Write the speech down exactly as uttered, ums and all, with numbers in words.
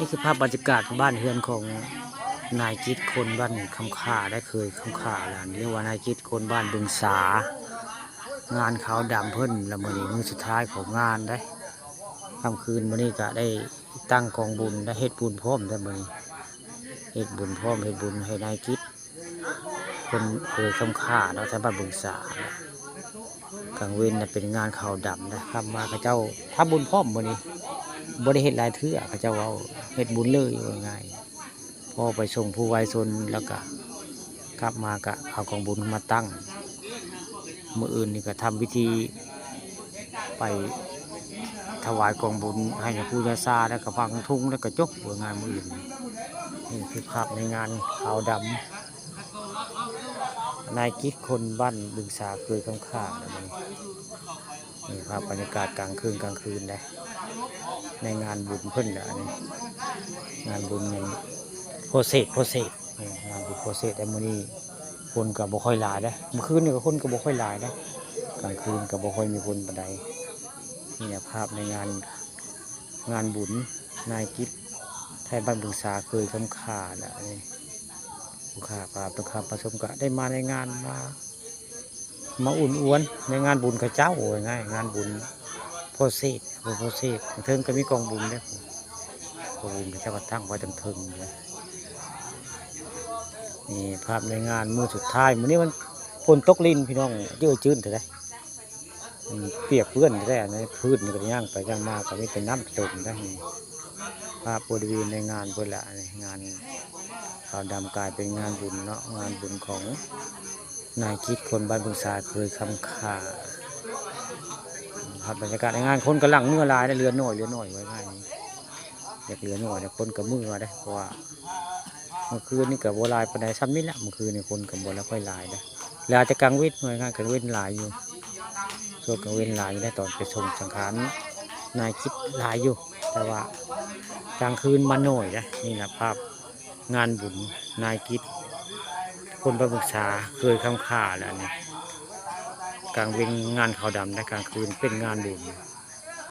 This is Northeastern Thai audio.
นี่คือภาพบรรยากาศบ้านเฮือนของนายกิจคนบ้านคำค่าได้ เคยคำค่าแล้ว เรียกว่านายกิจคนบ้านบึงสา งานขาวดำเพิ่นละมื้อนี้มื้อสุดท้ายของงานได้ ค่ำคืนมื้อนี้ก็ได้ตั้งกองบุญ ได้เฮ็ดบุญพร้อมได้มื้อนี้ เฮ็ดบุญพร้อม เฮ็ดบุญให้นายกิจ คนเคยคำค่าเนาะ แถวบ้านบึงสา กลางเว็นน่ะเป็นงานขาวดำนะ ค่ำมาเขาเจ้าทำบุญพร้อมมื้อนี้ บ่ได้เฮ็ดหลายเทื่อ เขาเจ้าเว้าเฮ็ดบุญเลยว่าง่าย พอไปส่งผู้วายชนแล้วก็กลับมาก็เอากองบุญมาตั้ง มื้ออื่นนี่ก็ทำพิธีไปถวายกองบุญให้กับผู้ยาซา แล้วก็ฟังทุงแล้วก็จบว่าง่ายมื้ออื่น นี่คือภาพในงานขาวดำ นายกิจคนบ้านบึงสา เคยคำค่านะมื้อนี้ นี่ภาพบรรยากาศกลางคืน กลางคืนได้ ในงานบุญเพิ่นละอันนี้ งานบุญเงินโพเซต โพเซต นี่งานบุญโพเซต แต่มื้อนี้คนก็บ่ค่อยหลายเด้อ มื้อคืนนี่ก็คนก็บ่ค่อยหลายเด้อ กลางคืนก็บ่ค่อยมีคนปานใด นี่แหละภาพในงาน งานบุญนายกิจไทยบ้านบึงสา เคยคำค่าละอันนี้ ผู้ค่าพาต้องคำประสมก็ได้มาในงานมา มาอุ่นอวนในงานบุญเขาเจ้าว่าง่าย งานบุญโพเซต บุญโพเซต เทิงก็มีกองบุญเด้อ กองบุญเขาเจ้าก็ตั้งไว้เทิงๆเลย นี่ภาพในงานมื้อสุดท้าย มื้อนี้มันฝนตกรินพี่น้อง เยอะจื้นเท่าใด อืม เปียกเปื้อนแท้นะ พื้นนี่ก็ย่างไปย่างมาก็มีแต่น้ำจมนะ นี่ภาพบริเวณในงานเพิ่นละ นี่งานขาวดำกลายเป็นงานบุญเนาะ งานบุญของนายกิจคนบ้านบึงสา เคยคำค่า ภาพบรรยากาศในงาน คนกำลังเมื่อหลายนะ เหลือน้อย เหลือน้อยว่าง่าย อยากเหลือน้อยนะ คนก็เมื่อได้ เพราะว่าเมื่อคืนนี่ก็บ่หลายปานใด ส่ำนี้แหละ เมื่อคืนนี่คนก็บ่แล้วค่อยหลายนะ แล้วแต่กลางเว็นว่าง่าย กลางเว็นหลายอยู่ ช่วงกลางเว็นหลายอยู่นะ ตอนไปส่งสังขารนายกิจหลายอยู่ แต่ว่ากลางคืนมาน้อยนะ นี่แหละภาพงานบุญนายกิจคนบ้านบึงสา เคยคำค่าแล้วนี่ กลางเว็นงานขาวดำนะ กลางคืนเป็นงานบุญ